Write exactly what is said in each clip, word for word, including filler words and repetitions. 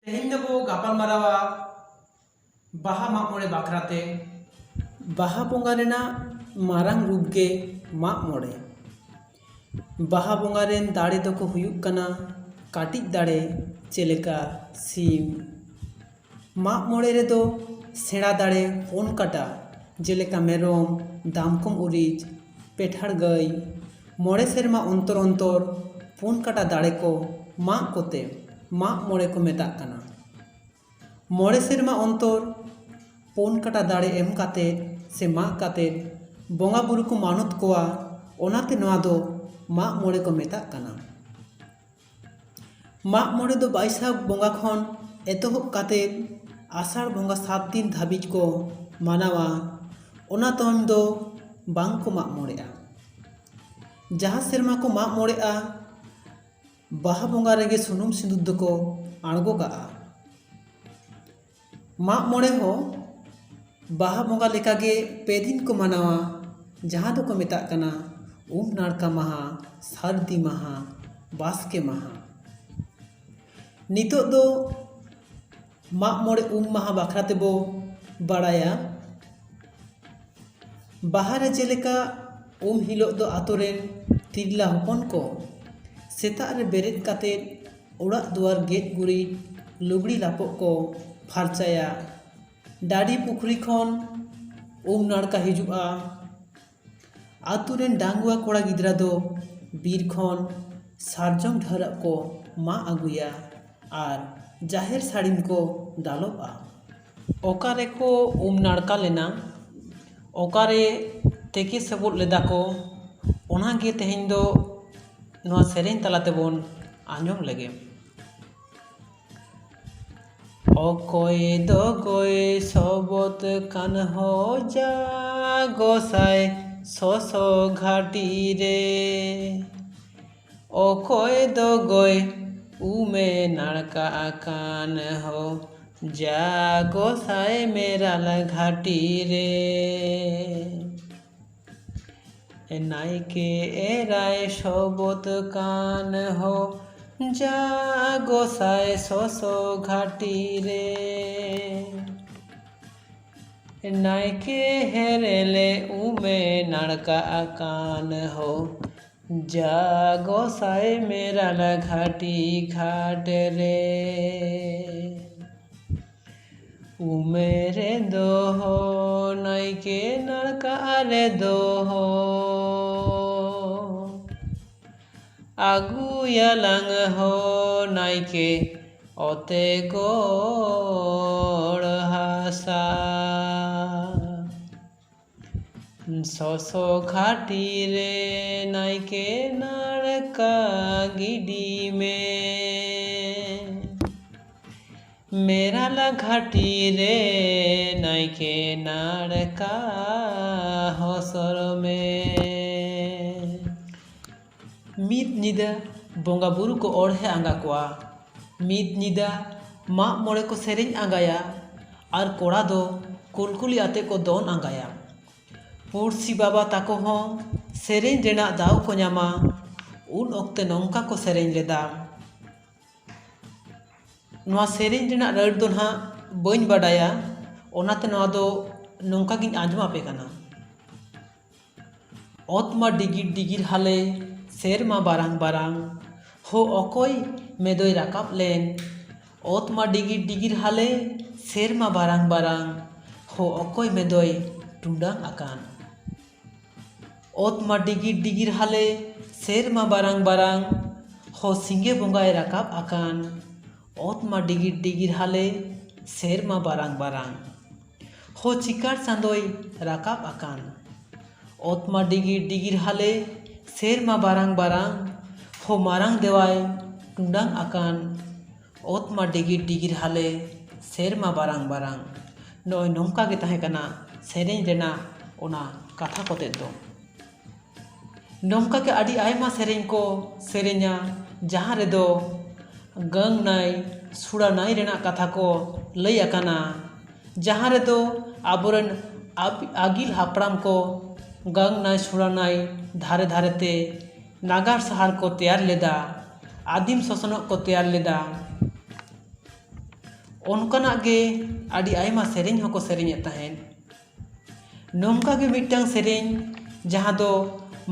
ᱛᱮᱦᱮᱧ ᱫᱚᱵᱚ ᱜᱟᱯᱟᱞ ᱢᱟᱨᱟᱣᱟ ᱵᱟᱦᱟ ᱢᱟᱜ ᱢᱚᱬᱮ ᱵᱟᱠᱷᱨᱟ ᱛᱮ᱾ ᱵᱟᱦᱟ ᱵᱚᱸᱜᱟ ᱨᱮᱱᱟᱜ ᱢᱟᱨᱟᱝ ᱨᱩᱯ ᱜᱮ ᱢᱟᱜ ᱢᱚᱬᱮ᱾ ᱵᱟᱦᱟ ᱵᱚᱸᱜᱟ ᱨᱮᱱ ᱫᱟᱲᱮ ᱫᱚᱠᱚ ᱦᱩᱭᱩᱜ ᱠᱟᱱᱟ ᱠᱟᱹᱴᱤᱡ ᱫᱟᱲᱮ, ᱡᱮᱞᱮᱠᱟ ᱥᱤᱢ᱾ ᱢᱟᱜ ᱢᱚᱬᱮ ᱨᱮᱫᱚ ᱥᱮᱬᱟ ᱫᱟᱲᱮ ᱯᱩᱱ ᱠᱟᱴᱟ, ᱡᱮᱞᱮᱠᱟ ᱢᱮᱨᱚᱢ, ᱫᱟᱢᱠᱚᱢ ᱩᱨᱤᱡ, ᱯᱮᱴᱷᱟᱲ ᱜᱟᱹᱭ, ᱢᱚᱬᱮ ᱥᱮᱨᱢᱟ ᱚᱱᱛᱚᱨ ᱚᱱᱛᱚᱨ ᱯᱩᱱ ᱠᱟᱴᱟ ᱫᱟᱲᱮ ᱠᱚ ᱢᱟᱜ ᱠᱚᱛᱮ ᱢᱟᱜ ᱢᱚᱬᱮ ᱠᱚ ᱢᱮᱛᱟᱜ ᱠᱟᱱᱟ᱾ ᱢᱚᱬᱮ ᱥᱮᱨᱢᱟ ᱚᱱᱛᱚᱨ ᱯᱩᱱ ᱠᱟᱴᱟ ᱫᱟᱲᱮ ᱮᱢ ᱠᱟᱛᱮ ᱥᱮ ᱢᱟᱜ ᱠᱟᱛᱮ ᱵᱚᱸᱜᱟ ᱵᱩᱨᱩ ᱠᱚ ᱢᱟᱱᱚᱛ ᱠᱚᱣᱟ, ᱚᱱᱟᱛᱮ ᱱᱚᱣᱟ ᱫᱚ ᱢᱟᱜ ᱢᱚᱬᱮ ᱠᱚ ᱢᱮᱛᱟᱜ ᱠᱟᱱᱟ᱾ ᱢᱟᱜ ᱢᱚᱬᱮ ᱫᱚ ᱵᱟᱹᱭᱥᱟᱹᱠᱷ ᱵᱚᱸᱜᱟ ᱠᱷᱚᱱ ᱮᱛᱚᱦᱚᱵ ᱠᱟᱛᱮ ᱟᱥᱟᱲ ᱵᱚᱸᱜᱟ ᱥᱟᱛ ᱫᱤᱱ ᱫᱷᱟᱹᱵᱤᱡ ᱠᱚ ᱢᱟᱱᱟᱣᱟ᱾ ᱚᱱᱟ ᱛᱟᱭᱚᱢ ᱫᱚ ᱵᱟᱝ ᱠᱚ ᱢᱟᱜ ᱢᱚᱬᱮᱜᱼᱟ᱾ ᱡᱟᱦᱟᱸ ᱥᱮᱨᱢᱟ ᱠᱚ ᱢᱟᱜ ᱢᱚᱬᱮᱜᱼᱟ, ᱵᱟᱦᱟ ᱵᱚᱸᱜᱟ ᱨᱮᱜᱮ ᱥᱩᱱᱩᱢ ᱥᱤᱸᱫᱩᱨ ᱫᱚᱠᱚ ᱟᱬᱜᱚ ᱠᱟᱜᱼᱟ᱾ ᱢᱟᱜ ᱢᱚᱬᱮ ᱦᱚᱸ ᱵᱟᱦᱟ ᱵᱚᱸᱜᱟ ᱞᱮᱠᱟᱜᱮ ᱯᱮ ᱫᱤᱱ ᱠᱚ ᱢᱟᱱᱟᱣᱟ, ᱡᱟᱦᱟᱸ ᱫᱚᱠᱚ ᱢᱮᱛᱟᱜ ᱠᱟᱱᱟ ᱩᱢ ᱱᱟᱲᱠᱟ ᱢᱟᱦᱟ, ᱥᱟᱹᱨᱫᱤ ᱢᱟᱦᱟ, ᱵᱟᱥᱠᱮ ᱢᱟᱦᱟ᱾ ᱱᱤᱛᱚᱜ ᱫᱚ ᱢᱟᱜ ᱢᱚᱬᱮ ᱩᱢ ᱢᱟᱦᱟ ᱵᱟᱠᱷᱨᱟ ᱛᱮᱵᱚ ᱵᱟᱲᱟᱭᱟ᱾ ᱵᱟᱦᱟ ᱨᱮ ᱡᱮᱞᱮᱠᱟ ᱩᱢ ᱦᱤᱞᱳᱜ ᱫᱚ ᱟᱛᱳ ᱨᱮᱱ ᱛᱤᱨᱞᱟᱹ ᱦᱚᱯᱚᱱ ᱠᱚ ᱥᱮᱛᱟᱜ ᱨᱮ ᱵᱮᱨᱮᱫ ᱠᱟᱛᱮ ᱚᱲᱟᱜ ᱫᱩᱣᱟᱨ ᱜᱮᱡ ᱜᱩᱨᱤᱡ, ᱞᱩᱜᱽᱲᱤ ᱞᱟᱯᱚᱜ ᱠᱚ ᱯᱷᱟᱨᱪᱟᱭᱟ᱾ ᱰᱟᱹᱰᱤ ᱯᱩᱠᱷᱨᱤ ᱠᱷᱚᱱ ᱩᱢ ᱱᱟᱲᱠᱟ ᱦᱤᱡᱩᱜᱼᱟ᱾ ᱟᱛᱳ ᱨᱮᱱ ᱰᱟᱺᱜᱩᱣᱟᱹ ᱠᱚᱲᱟ ᱜᱤᱫᱽᱨᱟᱹ ᱫᱚ ᱵᱤᱨ ᱠᱷᱚᱱ ᱥᱟᱨᱡᱚᱢ ᱰᱷᱟᱹᱨᱟᱹᱜ ᱠᱚ ᱢᱟᱜ ᱟᱹᱜᱩᱭᱟ ᱟᱨ ᱡᱟᱦᱮᱨ ᱥᱟᱹᱲᱤᱢ ᱠᱚ ᱫᱟᱞᱚᱵᱼᱟ᱾ ᱚᱠᱟ ᱨᱮᱠᱚ ᱩᱢ ᱱᱟᱲᱠᱟ ᱞᱮᱱᱟ, ᱚᱠᱟᱨᱮ ᱛᱮᱠᱮ ᱥᱚᱵᱚᱫ ᱞᱮᱫᱟ ᱠᱚ, ᱚᱱᱟᱜᱮ ᱛᱮᱦᱮᱧ ᱫᱚ ᱱᱚᱣᱟ ᱥᱮᱨᱮᱧ ᱛᱟᱞᱟ ᱛᱮᱵᱚᱱ ᱟᱸᱡᱚᱢ ᱞᱮᱜᱮ᱾ ᱚᱠᱚᱭ ᱫᱚ ᱜᱚᱭ ᱥᱚᱵᱚᱛ ᱠᱟᱱ ᱦᱚ ᱡᱟ ᱜᱚᱥᱟᱭ ᱥᱚᱥᱚ ᱜᱷᱟᱴᱤ ᱨᱮ᱾ ᱚᱠᱚᱭ ᱫᱚ ᱜᱚᱭ ᱩᱢᱮ ᱱᱟᱲᱠᱟ ᱟᱠᱟᱱ ᱦᱚ ᱡᱟ ᱜᱚᱥᱟᱭ ᱢᱮᱨᱟᱞ ᱜᱷᱟᱴᱤ ᱨᱮ᱾ ᱱᱟᱭᱠᱮ ᱮᱨᱟᱭ ᱥᱚᱵᱚᱛ ᱠᱟᱱ ᱦᱚ ᱡᱟ ᱜᱚᱸᱥᱟᱭ ᱥᱚᱥᱚ ᱜᱷᱟᱴᱤ ᱨᱮ, ᱱᱟᱭᱠᱮ ᱦᱮᱨᱮᱞᱮ ᱩᱢᱮ ᱱᱟᱲᱠᱟ ᱟᱠᱟᱱ ᱦᱳ, ᱡᱟ ᱜᱚᱸᱥᱟᱭ ᱢᱮᱨᱟᱞ ᱜᱷᱟᱴᱤ ᱜᱷᱟᱴ ᱨᱮ᱾ ᱩᱢᱮ ᱨᱮ ᱫᱚᱦᱚ ᱱᱟᱭᱠᱮ ᱱᱟᱲᱠᱟ ᱨᱮ ᱫᱚᱦᱚ, ᱟᱹᱜᱩᱭᱟᱞᱟᱝ ᱦᱚ ᱱᱟᱭᱠᱮ ᱚᱛᱮ ᱜᱚᱲ ᱦᱟᱥᱟ᱾ ᱥᱚᱥᱚ ᱜᱷᱟᱴᱤ ᱨᱮ ᱱᱟᱭᱠᱮ ᱱᱟᱲᱠᱟ ᱜᱤᱰᱤ ᱢᱮ᱾ ᱢᱮᱨᱟᱞᱟ ᱜᱷᱟᱴᱤ ᱨᱮ ᱱᱟᱭᱠᱮ ᱱᱟᱲᱠᱟ ᱦᱚᱥᱚᱨ ᱢᱮ᱾ ᱢᱤᱫ ᱧᱤᱫᱟᱹ ᱵᱚᱸᱜᱟ ᱵᱩᱨᱩ ᱠᱚ ᱚᱲᱦᱮ ᱟᱸᱜᱟ ᱠᱚᱣᱟ᱾ ᱢᱤᱫ ᱧᱤᱫᱟᱹ ᱢᱟᱜ ᱢᱚᱬᱮ ᱠᱚ ᱥᱮᱨᱮᱧ ᱟᱸᱜᱟᱭᱟ ᱟᱨ ᱠᱚᱲᱟ ᱫᱚ ᱠᱩᱞᱠᱩᱞᱤ ᱟᱛᱮ ᱠᱚ ᱫᱚᱱ ᱟᱸᱜᱟᱭᱟ᱾ ᱯᱩᱲᱥᱤ ᱵᱟᱵᱟ ᱛᱟᱠᱚ ᱦᱚᱸ ᱥᱮᱨᱮᱧ ᱨᱮᱱᱟᱜ ᱫᱟᱣ ᱠᱚ ᱧᱟᱢᱟ᱾ ᱩᱱ ᱚᱠᱛᱮ ᱱᱚᱝᱠᱟ ᱠᱚ ᱥᱮᱨᱮᱧ ᱞᱮᱫᱟ᱾ ᱱᱚᱣᱟ ᱥᱮᱨᱮᱧ ᱨᱮᱱᱟᱜ ᱨᱟᱹᱲ ᱫᱚ ᱱᱟᱦᱟᱜ ᱵᱟᱹᱧ ᱵᱟᱰᱟᱭᱟ, ᱚᱱᱟᱛᱮ ᱱᱚᱣᱟ ᱫᱚ ᱱᱚᱝᱠᱟ ᱜᱤᱧ ᱟᱸᱡᱚᱢ ᱟᱯᱮ ᱠᱟᱱᱟ᱾ ᱚᱛ ᱢᱟ ᱰᱤᱜᱤᱨ ᱰᱤᱜᱤᱨ ᱦᱟᱞᱮ, ᱥᱮᱨᱢᱟ ᱵᱟᱨᱟᱝ ᱵᱟᱨᱟᱝ, ᱦᱳ ᱚᱠᱚᱭ ᱢᱮᱫᱚᱭ ᱨᱟᱠᱟᱵ ᱞᱮᱱ᱾ ᱚᱛ ᱢᱟ ᱰᱤᱜᱤᱨ ᱰᱤᱜᱤᱨ ᱦᱟᱞᱮ, ᱥᱮᱨᱢᱟ ᱵᱟᱨᱟᱝ ᱵᱟᱨᱟᱝ, ᱦᱳ ᱚᱠᱚᱭ ᱢᱮᱫᱚᱭ ᱴᱩᱸᱰᱟᱝ ᱟᱠᱟᱱ᱾ ᱚᱛ ᱢᱟ ᱰᱤᱜᱤᱨ ᱰᱤᱜᱤᱨ ᱦᱟᱞᱮ, ᱥᱮᱨᱢᱟ ᱵᱟᱨᱟᱝ ᱵᱟᱨᱟᱝ, ᱦᱳ ᱥᱤᱸᱜᱮ ᱵᱚᱸᱜᱟᱭ ᱨᱟᱠᱟᱵ ᱟᱠᱟᱱ᱾ ᱚᱛ ᱢᱟ ᱰᱤᱜᱤᱨ ᱰᱤᱜᱤᱨ ᱦᱟᱞᱮ, ᱥᱮᱨᱢᱟ ᱵᱟᱨᱟᱝ ᱵᱟᱨᱟᱝ, ᱦᱳ ᱪᱤᱠᱟᱹᱲ ᱪᱟᱸᱫᱚᱭ ᱨᱟᱠᱟᱵ ᱟᱠᱟᱱ᱾ ᱚᱛ ᱢᱟ ᱰᱤᱜᱤᱨ ᱰᱤᱜᱤᱨ ᱦᱟᱞᱮ, ᱥᱮᱨᱢᱟ ᱵᱟᱨᱟᱝ ᱵᱟᱨᱟᱝ, ᱦᱳ ᱢᱟᱨᱟᱝ ᱫᱮᱣᱟᱭ ᱴᱩᱸᱰᱟᱝ ᱟᱠᱟᱱ᱾ ᱚᱛ ᱢᱟ ᱰᱤᱜᱤᱨ ᱰᱤᱜᱤᱨ ᱦᱟᱞᱮ, ᱥᱮᱨᱢᱟ ᱵᱟᱨᱟᱝ ᱵᱟᱨᱟᱝ᱾ ᱱᱚᱜᱼᱚᱭ ᱱᱚᱝᱠᱟ ᱜᱮ ᱛᱟᱦᱮᱸ ᱠᱟᱱᱟ ᱥᱮᱨᱮᱧ ᱨᱮᱱᱟᱜ ᱚᱱᱟ ᱠᱟᱛᱷᱟ ᱠᱚᱛᱮ ᱫᱚ᱾ ᱱᱚᱝᱠᱟ ᱜᱮ ᱟᱹᱰᱤ ᱟᱭᱢᱟ ᱥᱮᱨᱮᱧ ᱠᱚ ᱥᱮᱨᱮᱧᱟ, ᱡᱟᱦᱟᱸ ᱨᱮᱫᱚ ᱜᱟᱹᱝ ᱱᱟᱭ ᱥᱩᱲᱟ ᱱᱟᱭ ᱨᱮᱱᱟᱜ ᱠᱟᱛᱷᱟ ᱠᱚ ᱞᱟᱹᱭ ᱟᱠᱟᱱᱟ, ᱡᱟᱦᱟᱸ ᱨᱮᱫᱚ ᱟᱵᱚᱨᱮᱱ ᱟᱵ-, ᱟᱹᱜᱤᱞ ᱦᱟᱯᱲᱟᱢ ᱠᱚ ᱜᱟᱹᱝ ᱱᱟᱭ ᱥᱩᱲᱟ ᱱᱟᱭ ᱫᱷᱟᱨᱮ ᱫᱷᱟᱨᱮ ᱛᱮ ᱱᱟᱜᱟᱨ ᱥᱟᱦᱟᱨ ᱠᱚ ᱛᱮᱭᱟᱨ ᱞᱮᱫᱟ᱾ ᱟᱹᱫᱤᱢ ᱥᱚᱥᱱᱚᱜ ᱠᱚ ᱛᱮᱭᱟᱨ ᱞᱮᱫᱟ᱾ ᱚᱱᱠᱟᱱᱟᱜ ᱜᱮ ᱟᱹᱰᱤ ᱟᱭᱢᱟ ᱥᱮᱨᱮᱧ ᱦᱚᱸᱠᱚ ᱥᱮᱨᱮᱧᱮᱫ ᱛᱟᱦᱮᱸᱫ᱾ ᱱᱚᱝᱠᱟ ᱜᱮ ᱢᱤᱫᱴᱟᱝ ᱥᱮᱨᱮᱧ, ᱡᱟᱦᱟᱸ ᱫᱚ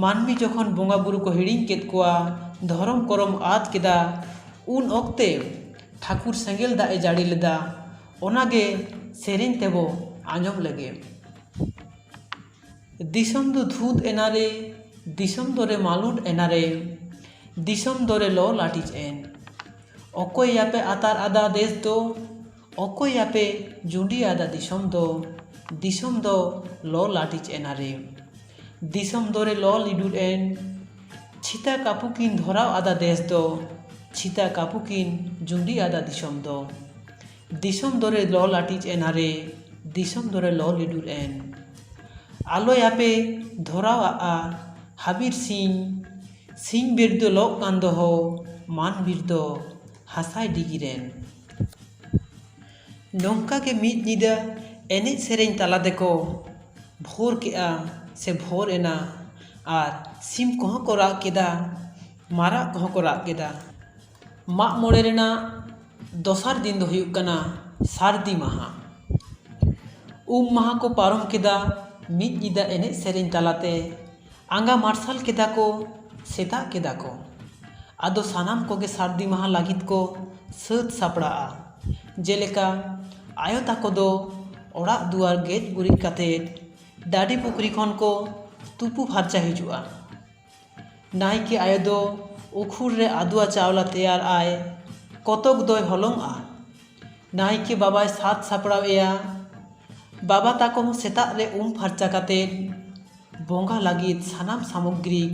ᱢᱟᱹᱱᱢᱤ ᱡᱚᱠᱷᱚᱱ ᱵᱚᱸᱜᱟ ᱵᱩᱨᱩ ᱠᱚ ᱦᱤᱲᱤᱧ ᱠᱮᱫ ᱠᱚᱣᱟ, ᱫᱷᱚᱨᱚᱢ ᱠᱚᱨᱚᱢ ᱟᱫ ᱠᱮᱫᱟ, ᱩᱱ ᱚᱠᱛᱮ ᱴᱷᱟᱹᱠᱩᱨ ᱥᱮᱸᱜᱮᱞ ᱫᱟᱜ ᱮ ᱡᱟᱹᱲᱤ ᱞᱮᱫᱟ᱾ ᱚᱱᱟᱜᱮ ᱥᱮᱨᱮᱧ ᱛᱮᱵᱚ ᱟᱸᱡᱚᱢ ᱞᱮᱜᱮ᱾ ᱫᱤᱥᱚᱢ ᱫᱚ ᱫᱷᱩᱸᱛ ᱮᱱᱟᱨᱮ, ᱫᱤᱥᱚᱢ ᱫᱚᱨᱮ ᱢᱟᱞᱚᱴ ᱮᱱᱟᱨᱮ, ᱫᱤᱥᱚᱢ ᱫᱚᱨᱮ ᱞᱚ ᱞᱟᱹᱴᱤᱡ ᱮᱱ᱾ ᱚᱠᱚᱭ ᱭᱟᱯᱮ ᱟᱛᱟᱨ ᱟᱫᱟ ᱫᱮᱥ ᱫᱚ, ᱚᱠᱚᱭ ᱭᱟᱯᱮ ᱡᱩᱸᱰᱤ ᱟᱫᱟ ᱫᱤᱥᱚᱢ ᱫᱚ, ᱫᱤᱥᱚᱢ ᱫᱚ ᱞᱚ ᱞᱟᱹᱴᱤᱡ ᱮᱱᱟᱨᱮ᱾ ᱫᱤᱥᱚᱢ ᱫᱚᱨᱮ ᱞᱚ ᱞᱤᱰᱩᱨ ᱮᱱ᱾ ᱪᱷᱤᱛᱟ ᱠᱟᱹᱯᱩ ᱠᱤᱱ ᱫᱷᱚᱨᱟᱣ ᱟᱫᱟ ᱫᱮᱥ ᱫᱚ, ᱪᱷᱤᱛᱟ ᱠᱟᱹᱯᱩ ᱠᱤᱱ ᱡᱩᱸᱰᱤ ᱟᱫᱟ ᱫᱤᱥᱚᱢ ᱫᱚ᱾ ᱫᱤᱥᱚᱢ ᱫᱚᱨᱮ ᱞᱚ ᱞᱟᱹᱴᱤᱡ ᱮᱱᱟᱨᱮ, ᱫᱤᱥᱚᱢ ᱫᱚᱨᱮ ᱞᱚ ᱞᱤᱰᱩᱨ ᱮᱱ᱾ ᱟᱞᱚᱭᱟᱯᱮ ᱫᱷᱚᱨᱟᱣᱟᱜᱼᱟ ᱦᱟᱵᱤᱨ ᱥᱤᱧ, ᱥᱤᱧ ᱵᱤᱨ ᱫᱚ ᱞᱚᱜ ᱠᱟᱱ ᱫᱚᱦᱚ, ᱢᱟᱱ ᱵᱤᱨ ᱫᱚ ᱦᱟᱥᱟᱭ ᱰᱤᱜᱤᱨᱮᱱ᱾ ᱱᱚᱝᱠᱟ ᱜᱮ ᱢᱤᱫ ᱧᱤᱫᱟᱹ ᱮᱱᱮᱡ ᱥᱮᱨᱮᱧ ᱛᱟᱞᱟ ᱛᱮᱠᱚ ᱵᱷᱳᱨ ᱠᱮᱜᱼᱟ ᱥᱮ ᱵᱷᱳᱨ ᱮᱱᱟ, ᱟᱨ ᱥᱤᱢ ᱠᱚᱦᱚᱸ ᱠᱚ ᱨᱟᱜ ᱠᱮᱫᱟ, ᱢᱟᱨᱟᱜ ᱠᱚᱦᱚᱸ ᱠᱚ ᱨᱟᱜ ᱠᱮᱫᱟ᱾ ᱢᱟᱜ ᱢᱚᱬᱮ ᱨᱮᱱᱟᱜ ᱫᱚᱥᱟᱨ ᱫᱤᱱ ᱫᱚ ᱦᱩᱭᱩᱜ ᱠᱟᱱᱟ ᱥᱟᱹᱨᱫᱤ ᱢᱟᱦᱟ᱾ ᱩᱢ ᱢᱟᱦᱟ ᱠᱚ ᱯᱟᱨᱚᱢ ᱠᱮᱫᱟ ᱢᱤᱫ ᱧᱤᱫᱟᱹ ᱮᱱᱮᱡ ᱥᱮᱨᱮᱧ ᱛᱟᱞᱟᱛᱮ᱾ ᱟᱸᱜᱟ ᱢᱟᱨᱥᱟᱞ ᱠᱮᱫᱟ ᱠᱚ, ᱥᱮᱛᱟᱜ ᱠᱮᱫᱟ ᱠᱚ᱾ ᱟᱫᱚ ᱥᱟᱱᱟᱢ ᱠᱚᱜᱮ ᱥᱟᱹᱨᱫᱤ ᱢᱟᱦᱟ ᱞᱟᱹᱜᱤᱫ ᱠᱚ ᱥᱟᱹᱛ ᱥᱟᱯᱲᱟᱜᱼᱟ᱾ ᱡᱮᱞᱮᱠᱟ, ᱟᱭᱳ ᱛᱟᱠᱚ ᱫᱚ ᱚᱲᱟᱜ ᱫᱩᱣᱟᱨ ᱜᱮᱡ ᱜᱩᱨᱤᱡ ᱠᱟᱛᱮᱫ ᱰᱟᱹᱰᱤ ᱯᱩᱠᱷᱨᱤ ᱠᱷᱚᱱ ᱠᱚ ᱛᱩᱯᱩ ᱯᱷᱟᱨᱪᱟ ᱦᱤᱡᱩᱜᱼᱟ᱾ ᱱᱟᱭᱠᱮ ᱟᱭᱳ ᱫᱚ ᱩᱠᱷᱩᱲ ᱨᱮ ᱟᱫᱣᱟ ᱪᱟᱣᱞᱟ ᱛᱮᱭᱟᱨ ᱟᱭ, ᱠᱚᱛᱚᱠ ᱫᱚᱭ ᱦᱚᱞᱚᱝᱼᱟ᱾ ᱱᱟᱭᱠᱮ ᱵᱟᱵᱟᱭ ᱥᱟᱛ ᱥᱟᱯᱲᱟᱣ ᱮᱭᱟ᱾ ᱵᱟᱵᱟ ᱛᱟᱠᱚ ᱦᱚᱸ ᱥᱮᱛᱟᱜ ᱨᱮ ᱩᱢ ᱯᱷᱟᱨᱪᱟ ᱠᱟᱛᱮᱫ ᱵᱚᱸᱜᱟ ᱞᱟᱹᱜᱤᱫ ᱥᱟᱱᱟᱢ ᱥᱟᱢᱚᱜᱽᱨᱤ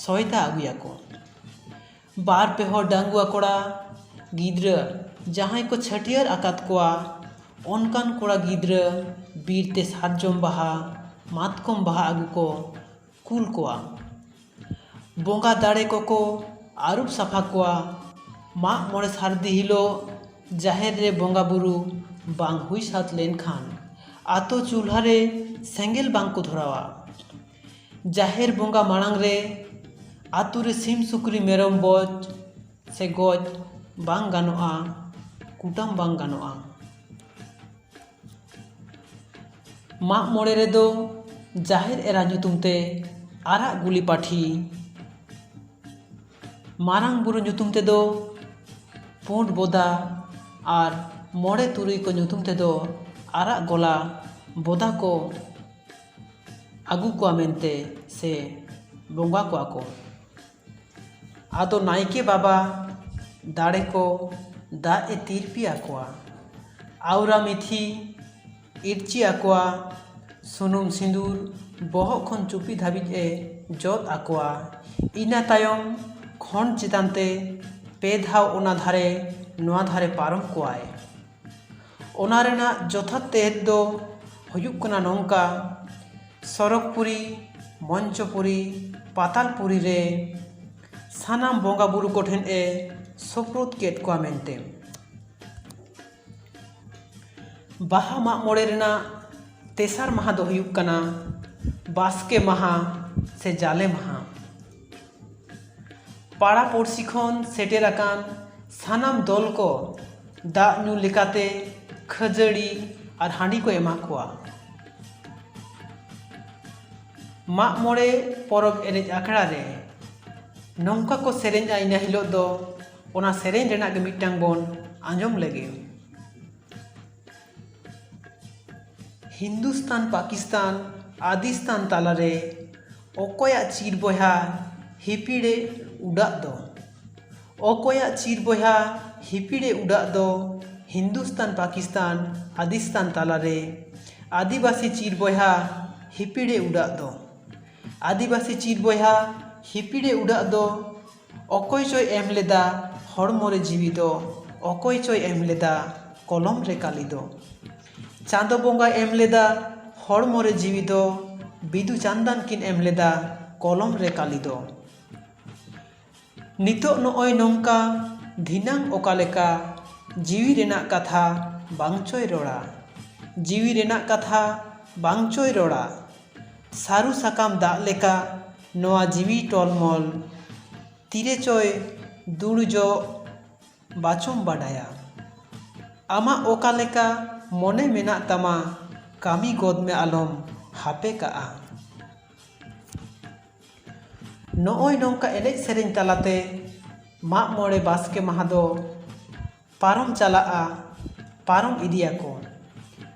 ᱥᱚᱭᱫᱟ ᱟᱹᱜᱩᱭᱟᱠᱚ᱾ ᱵᱟᱨ ᱯᱮ ᱦᱚᱲ ᱰᱟᱺᱜᱩᱣᱟ ᱠᱚᱲᱟ ᱜᱤᱫᱽᱨᱟᱹ ᱡᱟᱦᱟᱸᱭ ᱠᱚ ᱪᱷᱟᱹᱴᱭᱟᱹᱨ ᱟᱠᱟᱫ ᱠᱚᱣᱟ, ᱚᱱᱠᱟᱱ ᱠᱚᱲᱟ ᱜᱤᱫᱽᱨᱟᱹ ᱵᱤᱨ ᱛᱮ ᱥᱟᱨᱡᱚᱢ ᱵᱟᱦᱟ, ᱢᱟᱛᱠᱚᱢ ᱵᱟᱦᱟ ᱟᱹᱜᱩ ᱠᱚ ᱠᱩᱞ ᱠᱚᱣᱟ᱾ ᱵᱚᱸᱜᱟ ᱫᱟᱲᱮ ᱠᱚᱠᱚ ᱟᱹᱨᱩᱵ ᱥᱟᱯᱷᱟ ᱠᱚᱣᱟ᱾ ᱢᱟᱜ ᱢᱚᱬᱮ ᱥᱟᱹᱨᱫᱤ ᱦᱤᱞᱳᱜ ᱡᱟᱦᱮᱨ ᱨᱮ ᱵᱚᱸᱜᱟ ᱵᱩᱨᱩ ᱵᱟᱝ ᱦᱩᱭ ᱥᱟᱹᱛ ᱞᱮᱱᱠᱷᱟᱱ, ᱟᱛᱳ ᱪᱩᱞᱦᱟᱹ ᱨᱮ ᱥᱮᱸᱜᱮᱞ ᱵᱟᱝ ᱠᱚ ᱫᱷᱚᱨᱟᱣᱟ᱾ ᱡᱟᱦᱮᱨ ᱵᱚᱸᱜᱟ ᱢᱟᱲᱟᱝ ᱨᱮ ᱟᱛᱳ ᱨᱮ ᱥᱤᱢ ᱥᱩᱠᱨᱤ ᱢᱮᱨᱚᱢ ᱵᱚᱡ, ᱥᱮ ᱜᱚᱡ ᱵᱟᱝ ᱜᱟᱱᱚᱜᱼᱟ, ᱠᱩᱴᱟᱹᱢ ᱵᱟᱝ ᱜᱟᱱᱚᱜᱼᱟ᱾ ᱢᱟᱜ ᱢᱚᱬᱮ ᱨᱮᱫᱚ ᱡᱟᱦᱮᱨ ᱮᱨᱟ ᱧᱩᱛᱩᱢ ᱛᱮ ᱟᱨᱟᱜ ᱜᱩᱞᱤ ᱯᱟᱹᱴᱷᱤ, ᱢᱟᱨᱟᱝ ᱵᱩᱨᱩ ᱧᱩᱛᱩᱢ ᱛᱮᱫᱚ ᱯᱩᱸᱰ ᱵᱚᱫᱟ ᱟᱨ ᱢᱚᱬᱮ ᱛᱩᱨᱩᱭ ᱠᱚ ᱧᱩᱛᱩᱢ ᱛᱮᱫᱚ ᱟᱨᱟᱜ ᱜᱚᱞᱟ ᱵᱚᱫᱟ ᱠᱚ ᱟᱹᱜᱩ ᱠᱚᱣᱟ ᱢᱮᱱᱛᱮ ᱥᱮ ᱵᱚᱸᱜᱟ ᱠᱚᱣᱟ ᱠᱚ᱾ ᱟᱫᱚ ᱱᱟᱭᱠᱮ ᱵᱟᱵᱟ ᱫᱟᱲᱮ ᱠᱚ ᱫᱟᱜ ᱮ ᱛᱤᱨᱯᱤ ᱟᱠᱚᱣᱟ᱾ ᱟᱣᱨᱟ ᱢᱤᱛᱷᱤ ᱤᱨᱪᱤ ᱟᱠᱚᱣᱟ, ᱥᱩᱱᱩᱢ ᱥᱤᱸᱫᱩᱨ ᱵᱚᱦᱚᱜ ᱠᱷᱚᱱ ᱪᱩᱯᱤ ᱫᱷᱟᱹᱵᱤᱡ ᱮ ᱡᱚᱫ ᱟᱠᱚᱣᱟ᱾ ᱤᱱᱟᱹ ᱛᱟᱭᱚᱢ ᱠᱷᱚᱸᱰ ᱪᱮᱛᱟᱱ ᱛᱮ ᱯᱮ ᱫᱷᱟᱣ ᱚᱱᱟ ᱫᱷᱟᱨᱮ ᱱᱚᱣᱟ ᱫᱷᱟᱨᱮ ᱯᱟᱨᱚᱢ ᱠᱚᱣᱟᱭ᱾ ᱚᱱᱟ ᱨᱮᱱᱟᱜ ᱡᱚᱛᱷᱟᱛ ᱛᱮᱛᱮᱫ ᱫᱚ ᱦᱩᱭᱩᱜ ᱠᱟᱱᱟ ᱱᱚᱝᱠᱟ: ᱥᱚᱨᱚᱜᱽᱯᱩᱨᱤ, ᱢᱚᱧᱪᱚᱯᱩᱨᱤ, ᱯᱟᱛᱟᱞᱯᱩᱨᱤ ᱨᱮ ᱥᱟᱱᱟᱢ ᱵᱚᱸᱜᱟ ᱵᱩᱨᱩ ᱠᱚᱴᱷᱮᱱ ᱮ ᱥᱳᱯᱨᱳᱫ ᱠᱮᱫ ᱠᱚᱣᱟ ᱢᱮᱱᱛᱮ᱾ ᱵᱟᱦᱟ ᱢᱟᱜ ᱢᱚᱬᱮ ᱨᱮᱱᱟᱜ ᱛᱮᱥᱟᱨ ᱢᱟᱦᱟ ᱫᱚ ᱦᱩᱭᱩᱜ ᱠᱟᱱᱟ ᱵᱟᱥᱠᱮ ᱢᱟᱦᱟ ᱥᱮ ᱡᱟᱞᱮ ᱢᱟᱦᱟ᱾ ᱯᱟᱲᱟ ᱯᱩᱲᱥᱤ ᱠᱷᱚᱱ ᱥᱮᱴᱮᱨ ᱟᱠᱟᱱ ᱥᱟᱱᱟᱢ ᱫᱚᱞ ᱠᱚ ᱫᱟᱜ ᱧᱩ ᱞᱮᱠᱟᱛᱮ ᱠᱷᱟᱹᱡᱟᱹᱲᱤ ᱟᱨ ᱦᱟᱺᱰᱤ ᱠᱚ ᱮᱢᱟ ᱠᱚᱣᱟ᱾ ᱢᱟᱜ ᱢᱚᱬᱮ ᱯᱚᱨᱚᱵᱽ ᱮᱱᱮᱡ ᱟᱠᱷᱲᱟ ᱨᱮ ᱱᱚᱝᱠᱟ ᱠᱚ ᱥᱮᱨᱮᱧᱟ ᱤᱱᱟᱹ ᱦᱤᱞᱳᱜ ᱫᱚ, ᱚᱱᱟ ᱥᱮᱨᱮᱧ ᱨᱮᱱᱟᱜ ᱜᱮ ᱢᱤᱫᱴᱟᱝ ᱵᱚᱱ ᱟᱸᱡᱚᱢ ᱞᱮᱜᱮ᱾ ᱦᱤᱱᱫᱩᱥᱛᱟᱱ ᱯᱟᱠᱤᱥᱛᱟᱱ ᱟᱫᱤᱥᱛᱟᱱ ᱛᱟᱞᱟᱨᱮ ᱚᱠᱚᱭᱟᱜ ᱪᱤᱨ ᱵᱚᱭᱦᱟ ᱦᱤᱯᱤᱲᱮ ᱩᱰᱟᱜ ᱫᱚ? ᱚᱠᱚᱭᱟᱜ ᱪᱤᱨ ᱵᱚᱭᱦᱟ ᱦᱤᱯᱤᱲᱮ ᱩᱰᱟᱜ ᱫᱚ ᱦᱤᱱᱫᱩᱥᱛᱟᱱ ᱯᱟᱠᱤᱥᱛᱟᱱ ᱟᱫᱤᱥᱛᱟᱱ ᱛᱟᱞᱟᱨᱮ ᱟᱹᱫᱤᱵᱟᱹᱥᱤ ᱪᱤᱨ ᱵᱚᱭᱦᱟ ᱦᱤᱯᱤᱲᱮ ᱩᱰᱟᱜ ᱫᱚ? ᱟᱹᱫᱤᱵᱟᱹᱥᱤ ᱪᱤᱨ ᱵᱚᱭᱦᱟ ᱦᱤᱯᱤᱲᱮ ᱩᱰᱟᱜ ᱫᱚ ᱚᱠᱚᱭ ᱪᱚᱭ ᱮᱢ ᱞᱮᱫᱟ ᱦᱚᱲᱢᱚ ᱨᱮ ᱡᱤᱣᱤ ᱫᱚ, ᱚᱠᱚᱭ ᱪᱚᱭ ᱮᱢ ᱞᱮᱫᱟ ᱠᱚᱞᱚᱢ ᱨᱮ ᱠᱟᱞᱤ ᱫᱚ᱾ ᱪᱟᱸᱫᱚ ᱵᱚᱸᱜᱟᱭ ᱮᱢ ᱞᱮᱫᱟ ᱦᱚᱲᱢᱚ ᱨᱮ ᱡᱤᱣᱤ ᱫᱚ, ᱵᱤᱫᱩ ᱪᱟᱸᱫᱟᱱ ᱠᱤᱱ ᱮᱢ ᱞᱮᱫᱟ ᱠᱚᱞᱚᱢ ᱨᱮ ᱠᱟᱞᱤ ᱫᱚ᱾ ᱱᱤᱛᱚᱜ ᱱᱚᱜᱼᱚᱭ ᱱᱚᱝᱠᱟ, ᱫᱷᱤᱱᱟᱹᱝ ᱚᱠᱟ ᱞᱮᱠᱟ, ᱡᱤᱣᱤ ᱨᱮᱱᱟᱜ ᱠᱟᱛᱷᱟ ᱵᱟᱝ ᱪᱚᱭ ᱨᱚᱲᱟ, ᱡᱤᱣᱤ ᱨᱮᱱᱟᱜ ᱠᱟᱛᱷᱟ ᱵᱟᱝ ᱪᱚᱭ ᱨᱚᱲᱟ᱾ ᱥᱟᱹᱨᱩ ᱥᱟᱠᱟᱢ ᱫᱟᱜ ᱞᱮᱠᱟ ᱱᱚᱣᱟ ᱡᱤᱣᱤ ᱴᱚᱞᱢᱚᱞ, ᱛᱤᱨᱮ ᱪᱚᱭ ᱫᱩᱲᱩᱡᱚᱜ ᱵᱟᱪᱚᱢ ᱵᱟᱰᱟᱭᱟ᱾ ᱟᱢᱟᱜ ᱚᱠᱟ ᱞᱮᱠᱟ ᱢᱚᱱᱮ ᱢᱮᱱᱟᱜ ᱛᱟᱢᱟ, ᱠᱟᱹᱢᱤ ᱜᱚᱫ ᱢᱮ, ᱟᱞᱚᱢ ᱦᱟᱯᱮ ᱠᱟᱜᱼᱟ᱾ ᱱᱚᱜᱼᱚᱭ ᱱᱚᱝᱠᱟ ᱮᱱᱮᱡ ᱥᱮᱨᱮᱧ ᱛᱟᱞᱟᱛᱮ ᱢᱟᱜ ᱢᱚᱬᱮ ᱵᱟᱥᱠᱮ ᱢᱟᱦᱟ ᱫᱚ ᱯᱟᱨᱚᱢ ᱪᱟᱞᱟᱜᱼᱟ, ᱯᱟᱨᱚᱢ ᱤᱫᱤᱭᱟᱠᱚ᱾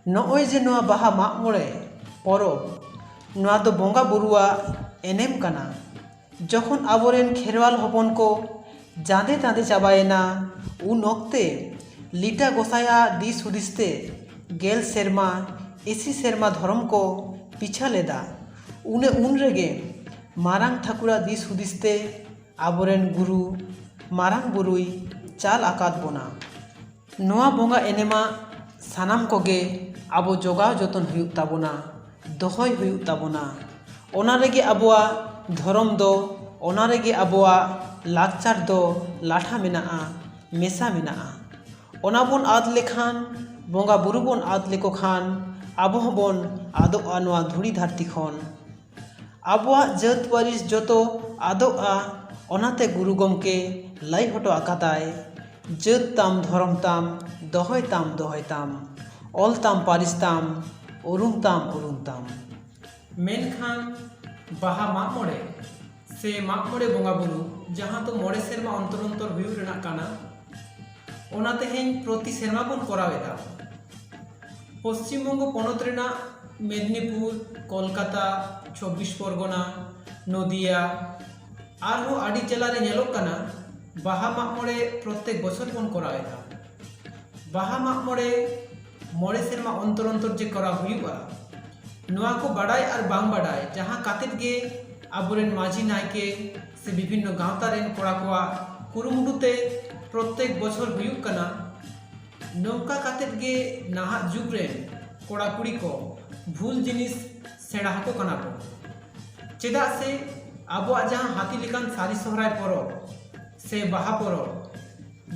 ᱱᱚᱜᱼᱚᱭ ᱡᱮ ᱱᱚᱣᱟ ᱵᱟᱦᱟ ᱢᱟᱜ ᱢᱚᱬᱮ ᱯᱚᱨᱚᱵᱽ, ᱱᱚᱣᱟ ᱫᱚ ᱵᱚᱸᱜᱟ ᱵᱩᱨᱩᱣᱟᱜ ᱮᱱᱮᱢ ᱠᱟᱱᱟ᱾ ᱡᱚᱠᱷᱚᱱ ᱟᱵᱚᱨᱮᱱ ᱠᱷᱮᱨᱣᱟᱞ ᱦᱚᱯᱚᱱ ᱠᱚ ᱡᱟᱸᱫᱮ ᱛᱟᱸᱫᱮ ᱪᱟᱵᱟᱭᱮᱱᱟ, ᱩᱱ ᱚᱠᱛᱮ ᱞᱤᱴᱟ ᱜᱚᱸᱥᱟᱭᱟᱜ ᱫᱤᱥ ᱦᱩᱫᱤᱥ ᱛᱮ ᱜᱮᱞ ᱥᱮᱨᱢᱟ, ᱤᱥᱤ ᱥᱮᱨᱢᱟ ᱫᱷᱚᱨᱚᱢ ᱠᱚ ᱯᱤᱪᱷᱟᱹ ᱞᱮᱫᱟ᱾ ᱩᱱᱮ ᱩᱱ ᱨᱮᱜᱮ ᱢᱟᱨᱟᱝ ᱴᱷᱟᱹᱠᱩᱨᱟᱜ ᱫᱤᱥ ᱦᱩᱫᱤᱥ ᱛᱮ ᱟᱵᱚᱨᱮᱱ ᱜᱩᱨᱩ ᱢᱟᱨᱟᱝ ᱵᱩᱨᱩᱭ ᱪᱟᱞ ᱟᱠᱟᱫ ᱵᱚᱱᱟ᱾ ᱱᱚᱣᱟ ᱵᱚᱸᱜᱟ ᱮᱱᱮᱢᱟ ᱥᱟᱱᱟᱢ ᱠᱚᱜᱮ ᱟᱵᱚ ᱡᱚᱜᱟᱣ ᱡᱚᱛᱚᱱ ᱦᱩᱭᱩᱜ ᱛᱟᱵᱚᱱᱟ, ᱫᱚᱦᱚᱭ ᱦᱩᱭᱩᱜ ᱛᱟᱵᱚᱱᱟ᱾ ᱚᱱᱟ ᱨᱮᱜᱮ ᱟᱵᱚᱣᱟᱜ ᱫᱷᱚᱨᱚᱢ ᱫᱚ, ᱚᱱᱟ ᱨᱮᱜᱮ ᱟᱵᱚᱣᱟᱜ ᱞᱟᱠᱪᱟᱨ ᱫᱚ ᱞᱟᱴᱷᱟ ᱢᱮᱱᱟᱜᱼᱟ, ᱢᱮᱥᱟ ᱢᱮᱱᱟᱜᱼᱟ᱾ ᱚᱱᱟ ᱵᱚᱱ ᱟᱫ ᱞᱮᱠᱷᱟᱱ, ᱵᱚᱸᱜᱟ ᱵᱩᱨᱩ ᱵᱚᱱ ᱟᱫ ᱞᱮᱠᱚ ᱠᱷᱟᱱ, ᱟᱵᱚ ᱦᱚᱸᱵᱚᱱ ᱟᱫᱚᱜᱼᱟ ᱱᱚᱣᱟ ᱫᱷᱩᱲᱤ ᱫᱷᱟᱹᱨᱛᱤ ᱠᱷᱚᱱ᱾ ᱟᱵᱚᱣᱟᱜ ᱡᱟᱹᱛ ᱯᱟᱹᱨᱤᱥ ᱡᱚᱛᱚ ᱟᱫᱚᱜᱼᱟ᱾ ᱚᱱᱟᱛᱮ ᱜᱩᱨᱩ ᱜᱚᱢᱠᱮ ᱞᱟᱹᱭ ᱦᱚᱴᱚ ᱟᱠᱟᱫᱟᱭ, "ᱡᱟᱹᱛ ᱛᱟᱢ, ᱫᱷᱚᱨᱚᱢ ᱛᱟᱢ, ᱫᱚᱦᱚᱭ ᱛᱟᱢ, ᱫᱚᱦᱚᱭ ᱛᱟᱢ, ᱚᱞ ᱛᱟᱢ, ᱯᱟᱹᱨᱤᱥ ᱛᱟᱢ, ᱩᱨᱩᱢ ᱛᱟᱢ, ᱩᱨᱩᱢ ᱛᱟᱢ᱾" ᱢᱮᱱᱠᱷᱟᱱ ᱵᱟᱦᱟ ᱢᱟᱜ ᱢᱚᱬᱮ ᱥᱮ ᱢᱟᱜ ᱢᱚᱬᱮ ᱵᱚᱸᱜᱟ ᱵᱩᱨᱩ, ᱡᱟᱦᱟᱸ ᱫᱚ ᱢᱚᱬᱮ ᱥᱮᱨᱢᱟ ᱚᱱᱛᱚᱨ ᱚᱱᱛᱚᱨ ᱦᱩᱭᱩᱜ ᱨᱮᱱᱟᱜ ᱠᱟᱱᱟ, ᱚᱱᱟ ᱛᱮᱦᱮᱧ ᱯᱨᱚᱛᱤ ᱥᱮᱨᱢᱟ ᱵᱚᱱ ᱠᱚᱨᱟᱣ ᱮᱫᱟ᱾ ᱯᱚᱥᱪᱤᱢ ᱵᱚᱝᱜᱚ ᱯᱚᱱᱚᱛ ᱨᱮᱱᱟᱜ ᱢᱮᱫᱽᱱᱤᱯᱩᱨ, ᱠᱳᱞᱠᱟᱛᱟ, ᱪᱚᱵᱵᱤᱥ ᱯᱚᱨᱜᱚᱱᱟ, ᱱᱚᱫᱤᱭᱟ, ᱟᱨᱦᱚᱸ ᱟᱹᱰᱤ ᱡᱮᱞᱟ ᱨᱮ ᱧᱮᱞᱚᱜ ᱠᱟᱱᱟ, ᱵᱟᱦᱟ ᱢᱟᱜ ᱢᱚᱬᱮ ᱯᱨᱚᱛᱮᱠ ᱵᱚᱪᱷᱚᱨ ᱵᱚᱱ ᱠᱚᱨᱟᱣ ᱮᱫᱟ᱾ ᱵᱟᱦᱟ ᱢᱟᱜ ᱢᱚᱬᱮ ᱢᱚᱬᱮ ᱥᱮᱨᱢᱟ ᱚᱱᱛᱚᱨ ᱚᱱᱛᱚᱨ ᱡᱮ ᱠᱚᱨᱟᱣ ᱦᱩᱭᱩᱜᱼᱟ, ᱱᱚᱣᱟ ᱠᱚ ᱵᱟᱰᱟᱭ ᱟᱨ ᱵᱟᱝ ᱵᱟᱰᱟᱭ ᱡᱟᱦᱟᱸ ᱠᱟᱛᱮᱫ ᱜᱮ ᱟᱵᱚᱨᱮᱱ ᱢᱟᱹᱡᱷᱤ, ᱱᱟᱭᱠᱮ ᱥᱮ ᱵᱤᱵᱷᱤᱱᱱᱚ ᱜᱟᱶᱛᱟ ᱨᱮᱱ ᱠᱚᱲᱟ ᱠᱚᱣᱟᱜ ᱠᱩᱨᱩᱢᱩᱴᱩ ᱛᱮ ᱯᱨᱚᱛᱮᱠ ᱵᱚᱪᱷᱚᱨ ᱦᱩᱭᱩᱜ ᱠᱟᱱᱟ᱾ ᱱᱚᱝᱠᱟ ᱠᱟᱛᱮᱫ ᱜᱮ ᱱᱟᱦᱟᱜ ᱡᱩᱜᱽ ᱨᱮᱱ ᱠᱚᱲᱟ ᱠᱩᱲᱤ ᱠᱚ ᱵᱷᱩᱞ ᱡᱤᱱᱤᱥ ᱥᱮᱬᱟ ᱟᱠᱚ ᱠᱟᱱᱟ ᱠᱚ᱾ ᱪᱮᱫᱟᱜ ᱥᱮ ᱟᱵᱚᱣᱟᱜ ᱡᱟᱦᱟᱸ ᱦᱟᱹᱛᱤ ᱞᱮᱠᱟᱱ ᱥᱟᱹᱨᱤ ᱥᱚᱦᱨᱟᱭ ᱯᱚᱨᱚᱵᱽ ᱥᱮ ᱵᱟᱦᱟ ᱯᱚᱨᱚᱵᱽ,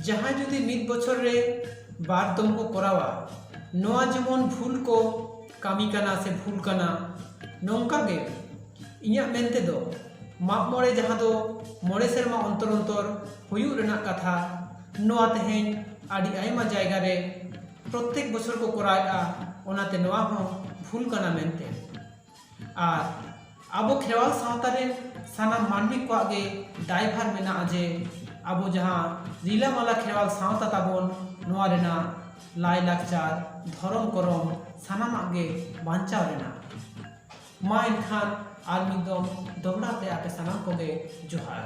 ᱡᱟᱦᱟᱸᱭ ᱡᱩᱫᱤ ᱢᱤᱫ ᱵᱚᱪᱷᱚᱨ ᱨᱮ ᱵᱟᱨ ᱫᱚᱢ ᱠᱚ ᱠᱚᱨᱟᱣᱟ, ᱱᱚᱣᱟ ᱡᱮᱢᱚᱱ ᱵᱷᱩᱞ ᱠᱚ ᱠᱟᱹᱢᱤ ᱠᱟᱱᱟ ᱥᱮ ᱵᱷᱩᱞ ᱠᱟᱱᱟ, ᱱᱚᱝᱠᱟ ᱜᱮ ᱤᱧᱟᱹᱜ ᱢᱮᱱ ᱛᱮᱫᱚ ᱢᱟᱜ ᱢᱚᱬᱮ, ᱡᱟᱦᱟᱸ ᱫᱚ ᱢᱚᱬᱮ ᱥᱮᱨᱢᱟ ᱚᱱᱛᱚᱨ ᱚᱱᱛᱚᱨ ᱦᱩᱭᱩᱜ ᱨᱮᱱᱟᱜ ᱠᱟᱛᱷᱟ, ᱱᱚᱣᱟ ᱛᱮᱦᱮᱧ ᱟᱹᱰᱤ ᱟᱭᱢᱟ ᱡᱟᱭᱜᱟ ᱨᱮ ᱯᱨᱚᱛᱮᱠ ᱵᱚᱪᱷᱚᱨ ᱠᱚ ᱠᱚᱨᱟᱣᱮᱫᱼᱟ᱾ ᱚᱱᱟᱛᱮ ᱱᱚᱣᱟ ᱦᱚᱸ ᱵᱷᱩᱞ ᱠᱟᱱᱟ ᱢᱮᱱᱛᱮ᱾ ᱟᱨ ᱟᱵᱚ ᱠᱷᱮᱨᱣᱟᱞ ᱥᱟᱶᱛᱟ ᱨᱮᱱ ᱥᱟᱱᱟᱢ ᱢᱟᱹᱱᱢᱤ ᱠᱚᱣᱟᱜ ᱜᱮ ᱫᱟᱭᱵᱷᱟᱨ ᱢᱮᱱᱟᱜᱼᱟ ᱡᱮ ᱟᱵᱚ ᱡᱟᱦᱟᱸ ᱨᱤᱞᱟᱹᱢᱟᱞᱟ ᱠᱷᱮᱨᱣᱟᱞ ᱥᱟᱶᱛᱟ ᱛᱟᱵᱚᱱ, ᱱᱚᱣᱟ ᱨᱮᱱᱟᱜ ᱞᱟᱭᱼᱞᱟᱠᱪᱟᱨ, ᱫᱷᱚᱨᱚᱢ ᱠᱚᱨᱚᱢ ᱥᱟᱱᱟᱢᱟᱜ ᱜᱮ ᱵᱟᱧᱪᱟᱣ ᱨᱮᱱᱟᱜ᱾ ᱢᱟ ᱮᱱᱠᱷᱟᱱ ᱟᱨ ᱢᱤᱫ ᱫᱚᱢ ᱫᱚᱦᱲᱟ ᱛᱮ ᱟᱯᱮ ᱥᱟᱱᱟᱢ ᱠᱚᱜᱮ ᱡᱚᱦᱟᱨ᱾